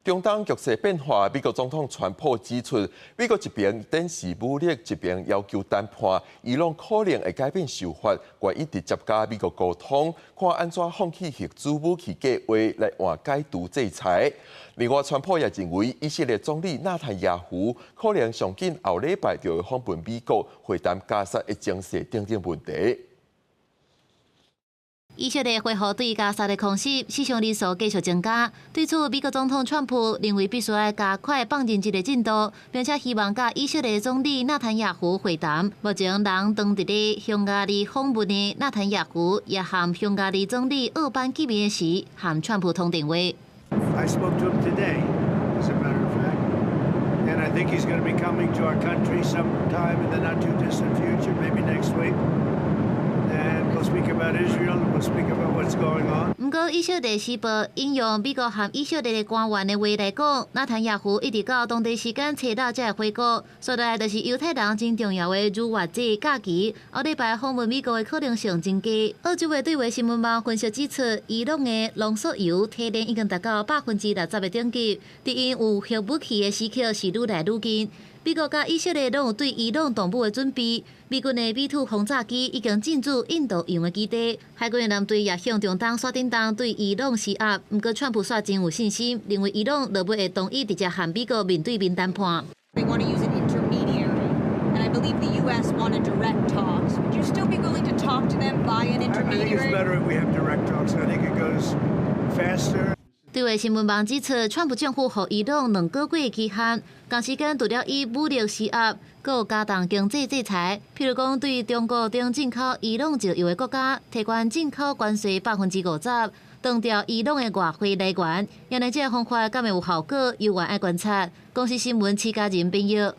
中東局勢變化，美國總統川普指出，美國一邊展示武力，一邊要求談判，伊朗可能會改變想法，願意直接佮美國溝通，看按怎放棄核子武器計劃來換解除制裁。另外，川普也認為以色列總理納坦雅胡可能上緊後禮拜就會訪問美國，會談加薩的情勢等等問題。以色列恢復對加薩的空襲，死傷人數繼續增加。對此，美國總統川普認為必須愛加快放人質的進度，並且希望佮以色列總理納坦雅胡會談。目前人當佇咧匈牙利訪問的納坦雅胡，也和匈牙利總理奧班見面時，和川普通電話。 I spoke to him today, as a matter of fact, and I think he's going to be coming to our country sometime in the not too distant future, maybe next week. And we'll speak about Israel and we'll speak about what's going on. 毋過，以色列時報引用美國和以色列的官員的話來講，納坦雅胡一直到當地時間初六才會回國，所來就是猶太人真重要的逾越節假期。後禮拜訪問美國的可能性真低。澳洲的對話新聞網分析指出，伊朗的濃縮鈾提煉已經達到60%的等級，佇𪜶有核武器的時刻是愈來愈近。美國佮以色列攏有對伊朗動武的準備。美軍的 B-2轟炸機已經進駐印度洋的基地，海軍的艦隊也向中東山頂洞對伊朗施壓。毋過，川普煞真有信心，認為伊朗落尾會同意直接和美國面對面談判。 They want to use an intermediary, and I believe the U.S. want a direct talks. Would you still be willing to talk to them via an I think it's intermediary? better if we have direct talks. I think it goes faster. 對話新聞網指出，川普政府予伊朗2個月期限，同時間除了以武力施壓，閣有加重經濟制裁，譬如講對中國等進口伊朗石油的國家提懸進口關稅50%，斷掉伊朗的外匯來源。按呢這個方法敢會有效果，猶原愛觀察。公視新聞徐家仁編譯。